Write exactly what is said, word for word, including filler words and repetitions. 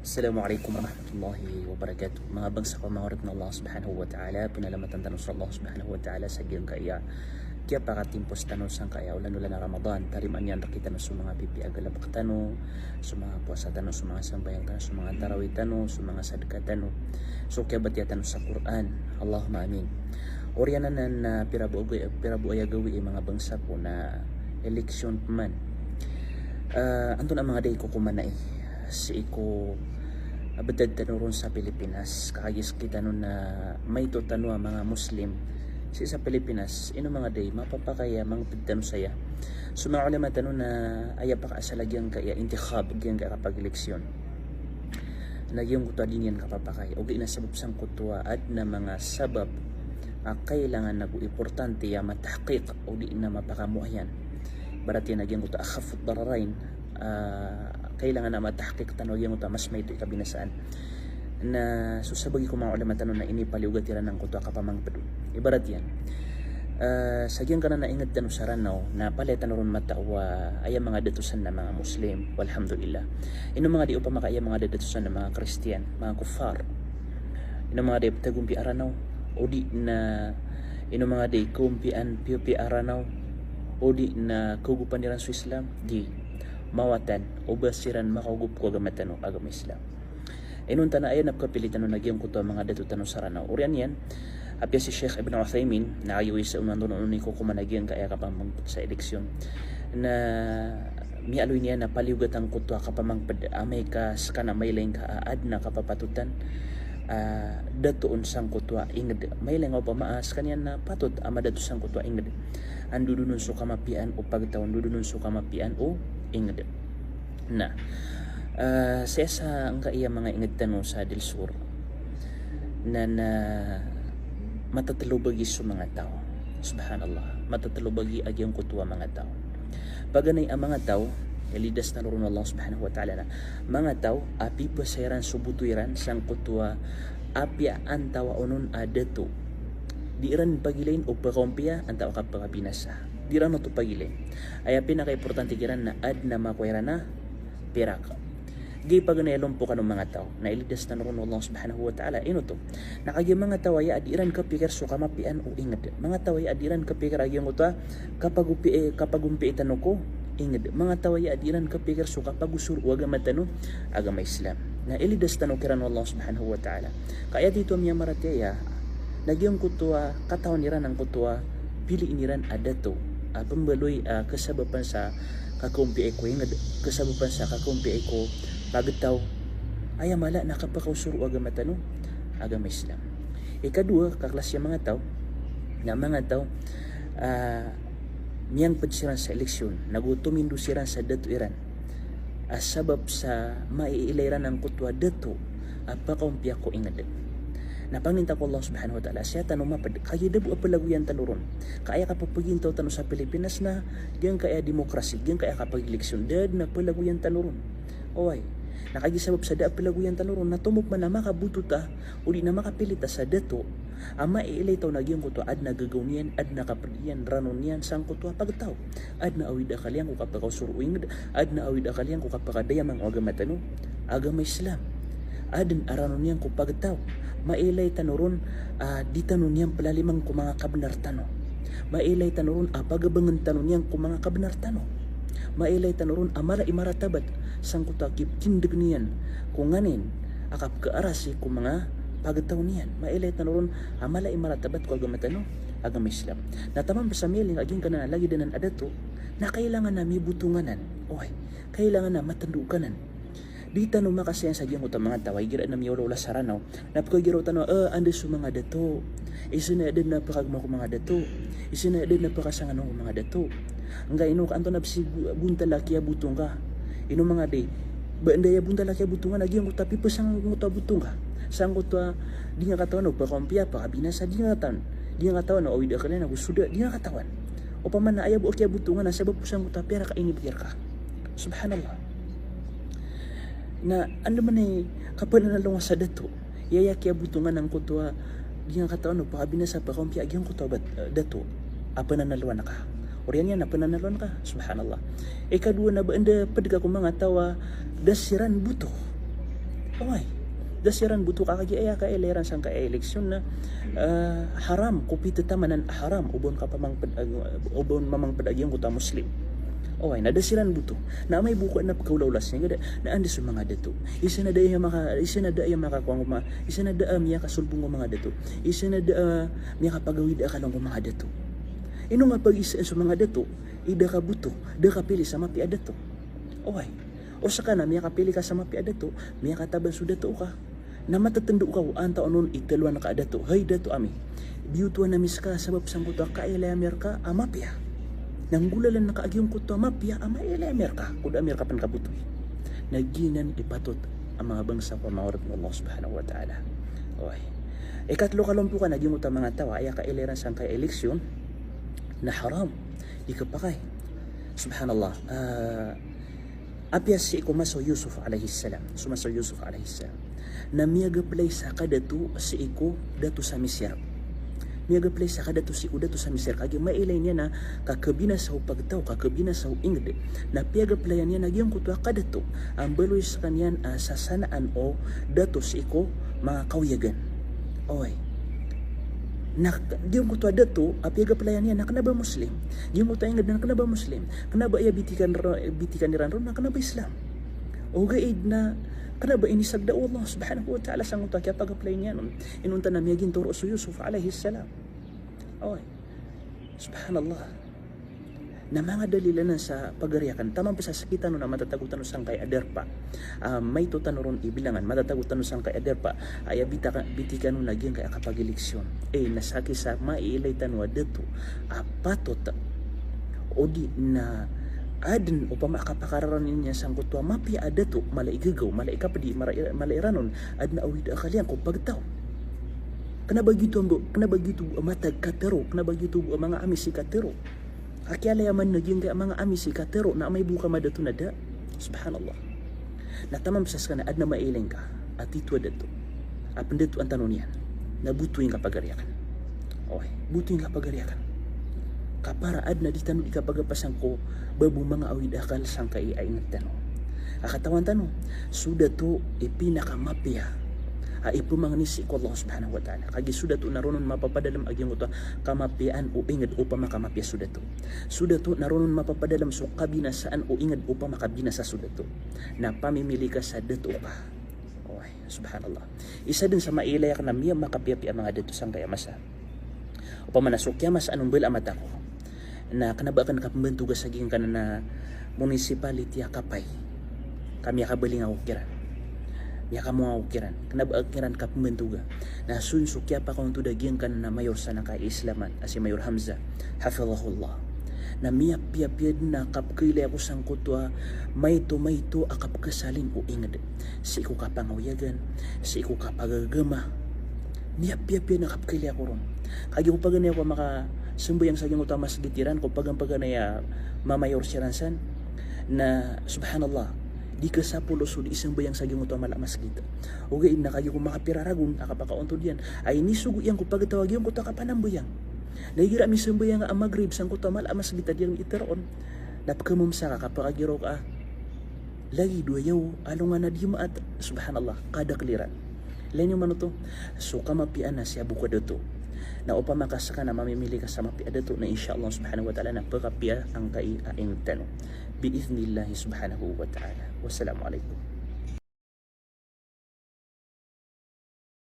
Assalamu alaikum warahmatullahi wabarakatuh. Manga bangsa ko, manga oripn o Allah subhanahu wa ta'ala, pinalamatan tano so Allah subhanahu wa ta'ala sa giyangkaya kiyapakatimpos tano sangkaya olan-olan a Ramadan. Tarimaan iyan rktano so manga pipiya a galbk tano, so manga powasa tano, so manga sambayang tano, so manga tarawih tano, so manga sadka tano, so kiyabatiya tano sa Qur'an. Allahumma amin. Oriyan anan na pira bo, pira bo aya gawii, manga bangsa ko, na eleksyon pman. Ah, antonaa manga dai ko kokomanai sii ko btad tano ron sa Pilipinas, ka kagiya skitano na maito tano a manga Muslim sii sa Pilipinas, ino manga dai mapapakay a mangpd tano saya. So manga ulama tano na aya pakaasal a giyangkaya intikhab, giyangkaya kapag-eleksyon, na giyangkoto a di niyan kapapakay, ogaid na sabap sangkoto a adn a manga sabap a kailangan ago importante a matahqiq, odi na mapakamoayan. Ibarat iyan a giyangkoto a akhaffu dararain, ah, kailangan a matahqiq tano a giyangkoto a mas maito i kabinasaan. Na so sabagi ko manga ulama tano na inipaliyogat iran angkoto a kapamangpd. Ibarat iyan, ah, sa giyangkanan a ingd tano sa Ranaw, na palaya tano ron matao a aya manga dato san na manga Muslim, walhamdulillah. Ino manga dai opama ka aya manga dato san na manga Kristiyan, manga kuffar? Ino manga dai ptagompiya a Ranaw, odi na ino manga dai kompiyaan piyopiya a Ranaw, odi na kogopan iran so Islam? Di. Mawatan o ba siran makaogop ko agama tano, agama Islam. Inonta na aya na pkapili tano na giyangkoto a manga dato tano sa Ranaw. Oriyan iyan, apiya si Sheikh Ibn Uthaymin, na aya isa on a antonaa on i kokoman a giyangkaya kapamangpd sa eleksyon, na miyaaloy niyan na paliyogat angkoto a kapamangpd amay ka ska na mailay ngka a adn a kapapatotan a dato on sangkoto a ingd. Mailay ngka opama a skaniyan na patot a madato sangkoto a ingd. Andodonon so kamapiyaan o pagtaw, andodonon so kamapiyaan o ingd. Na, ah, sii sa angkaya manga ingd tano sa Del Sur, na, na matatlo bagi so manga taw. Subhanallah, matatlo bagi a giyangkoto a manga taw. Paganay a manga taw, ilidas tano ron o Allah subhanahu wa ta'ala, na manga taw a pipasairan so boto iran sangkoto a apiya antawaa on a dato. Di iran pagilain o pakaompiya antaa ka pakabinasa. Di iran oto pagilain. Aya pinakaimportante kiran na adn a makowa iran a pirak. Giya paganay a lompokan o manga taw na ilidas tano ron o Allah subhanahu wa ta'ala. Ino oto? Na kagiya manga taw aya a di iran kapikir so kamapiyaan o ingd. Manga taw aya a di iran kapikir a giyangkoto a kapagompi-, eh, kapagompiya tano ko ingd. Manga taw aya a di iran kapikir so kapagosor o agama tano, agama Islam. Na ilidas tano kiran o Allah subhanahu wa ta'ala. Ka aya tito a miyamaratiyaya na giyangkoto a katawan iran angkoto a piliin iran a dato a pmbaloy a kasabapan sa kakaompiya ko ingd, kasabapan sa kakaompiya ko pagtaw, aya mala na kapakaosor o agama tano, agama Islam. Ikadowa ka klasi a manga taw, na manga taw, ah, miyangpd siran sa eleksyon, nago tomindo siran sa dato iran a sabap sa maiilay iran angkoto a dato a pakaompiya ko ingd. Na pangninta ko Allah subhanahu wa ta'ala, sii tano mapd, kagiya da bo a palagoyan tano ron. Ka aya kapapagintaw tano sa Pilipinas na giyangkaya demokrasi, giyangkaya kapag-eleksyon, da dn a palagoyan tano ron. Oway. Na kagiya sabap sa da a palagoyan tano ron, na tomo pman a makaboto ta, odi na makapili ta sa dato a maiilay ta on a giyangkoto a adn a gagaw niyan, adn a kapd iyan, ranon iyan sangkoto a pagtaw. Adn a awid a akal iyan ko kapakaosor o ingd, adn a awid a akal iyan ko kapakadayamang o agama tano, agama Islam. Adn a ranon iyan ko pagtaw. Mailay tano ron a di tano niyan plalimang ko manga kabnar tano. Mailay tano ron a pagabangn tano niyan ko manga kabnar tano. Mailay tano ron a mala i maratabat sangkoto a kiptindg niyan ko nganin a kapkaarasi ko manga pagtaw niyan. Mailay tano ron a mala i maratabat ko agama tano, agama Islam. Na taman pn sa miyailay a giyangkanan a lagid anan a dato, na kailangan a mibotongan anan. Oway, kailangan a matndo ka anan. Di tano makasayang sa giyangkoto a manga taw a igira anan miyaolaola sa Ranaw, na pkagiraw tano a, eh, anda so manga dato. Isa na da dn a pakagma ko manga dato. Isa na da dn a pakasangan ko manga dato. Angkaino ka antonaa pn si bo-, bontal a kiyabotongan ka? Ino manga dai, ba anda aya bontal a kiyabotongan a giyangkoto a pipasang angkoto a botongan ka sangkoto a di nga katawan o pakaompiya, pakabinasa, di nga katawan. Di nga katawan o awid a akal iyan ago so da, di nga katawan. Opama na aya bo a kiyabotongan a sabap ko sangkoto a pirak a inibgay rka. Subhanallah. Na anda man i kapananalo nga sa dato? Aya kiyabotongan angkoto a di nga katawan o pakabinasa, pakaompiya a giyangkoto a bat-, dato a pananaloan ka. Oriyan iyan a pananaloan ka. Subhanallah. Ikadowa na ba anda pd ka ko manga taw a da siran boto. Oway. Da siran boto ka kagiya aya kailay iran sangkai a eleksyon na, ah, haram, ko pithamanan a haram o ba on kapamangped, ah, o ba on mamangped a giyangkoto a Muslim. Oway, na da siran boto. Na amay bo ko adn a pekaolaola sii ngka da, na anda so manga dato? Isa na da aya maka, isa na da aya makakowa ngka, isa na da a miyakasolbong ko manga dato. Isa na da a miyakapagawid a akal ko manga dato. Ino nga pagisaan so manga dato i da ka boto, da ka pili sa mapiya a dato? Oway. O seka na miyakapili ka sa mapiya a dato, miyakataban so dato ka, na matetendo ka o antaa onon i taloan ka a dato. Hay dato ami, biyotoan ami seka sabap sangkoto a kailay ami reka a mapiya. Na nggolalan ka a giyangkoto a mapiya a mailay ami reka, ko da ami reka pen kabotowi. Na giyanan i patot a manga bangsa ko a manga oripn o Allah Subhanahu wa Ta'ala. Oway. Ikatlo kalompokan a giyangkoto a manga taw a aya kailay iran sangkai a eleksyon na haram, di kapakay. Subhanallah. Ah, apiya sii ko masa o Yusuf alayhis salam. So masa o Yusuf alayhis salam na miyag-apply sa kadato sii ko dato sa Misir. Miyag-apply sa kadato sii ko dato sa Misir. Kagiya mailay niyan a kakabinasa o pagtaw, kakabinasa o inged. Na piyag-applyan iyan a giyangkoto a kadato a mbaloy sekaniyan a sasanaan o dato sii ko manga kawiyagan. Oway. Na giyangkoto a dato a piyag-applyan iyan na kena ba Muslim. Giyangkoto a inged na kena ba Muslim. Kena ba aya bitikan ro-, bitikan iran ron na kena ba Islam. Ogaid na kena ba inisagda o Allah Subhanahu wa Ta'ala sangkoto a kiyapag-apply niyan on. Inonta na miyagintoro so Yusuf alayhis salam. Oway. Subhanallah. Na manga dalil anan sa pagari aken, taman pesa sekitano na matatago tano sangkai a darpa. Ah, maito tano ron ibilangan, matatago tano sangkai a darpa. Aya bitaka-, bitikan on a giyangkai a kapag-eleksyon. Eh, na saki sa mailay tano a dato a patot, odi na aden opama a kapakararani niyan sangkoto a mapiya a dato, mala i gagaw, mala i kapedi, mala i, mala i ranon, aden a awid a akal iyan ko pagtaw. Kena ba giyoto a mbo, kena ba giyoto a matag katero, kena ba giyoto a manga amis i katero. Kakialayaman na giyangkai a manga amis i katero na amay bo ka madato na da. Subhanallah. Na taman pesa sekaniyan aden a mailay ngka a tito a dato a pendatoan tano niyan. Na botowi ngka pagari aken. Oway, botowi ngka pagari aken. Ka para aden a di tano di kapagapasan ko babo manga awid a akal sangkai a inged tano. A katawan tano, so dato i pinakamapiya a ipemangni sii ko Allah Subhanahu wa Ta'ala. Kagiya so dato na ron on mapapadalem a giyangkoto a kamapiyaan o inged opama ka mapiya so dato. So dato na ron on mapapadalem so kabinasaan o inged opama ka binasa so dato. Na pamimili ka sa dato ka. Oway, subhanallah. Isa den sa mailay aken a miyamakapiyapiya a manga dato sangkai a masa. Opama na so kiyamasaan o mbala a mata ko na kena ba aken kapembantoga sa giyangkanan a municipality a Kapay. Ka miyakabaling ako kiran. Miyakamowa ako kiran. Kena ba aken kiran kapembantoga. Na so, so kiyapakaontod a giyangkanan a mayor sa angkai a Islaman, a si Mayor Hamzah, hafidhahullah. Na miyapiyapiya den a kapekailay ako sangkoto a maito-maito a kapekesalin o inged. Sii ko kapangawiyagan, sii ko kapagagama. Miyapiyapiya den a kapekailay ako ron. Kagiya ko paganay ako a makasambayang sa giyangkoto a masgit iran, ko pagan-, paganay a mamayor siran san. Na, subhanallah, di kasapolo so di sambayang sa giyangkoto a mala a masgit. Ogaid na kagiya ko makapira ragon a kapakaontod iyan a inisogo iyan ko pagtaw a giyangkoto a kapanambayang. Na igira misambayang a Maghrib sangkoto a mala a masgit a di iran iteroon, na pekamemesa ka, kapakagiraw ka a lagid o ayaw, alongan a Dimaat, subhanallah, kadakel iran. Ilay niyo man oto, so kamapiyaan a siyabo ko dato. Na opama ka seka na mamimili ka sa mapiya a dato, na insha Allah subhanahu wa ta'ala na pekapiya angkai a inged tano. Bi idhnillahi subhanahu wa ta'ala. Wassalamu alaikum.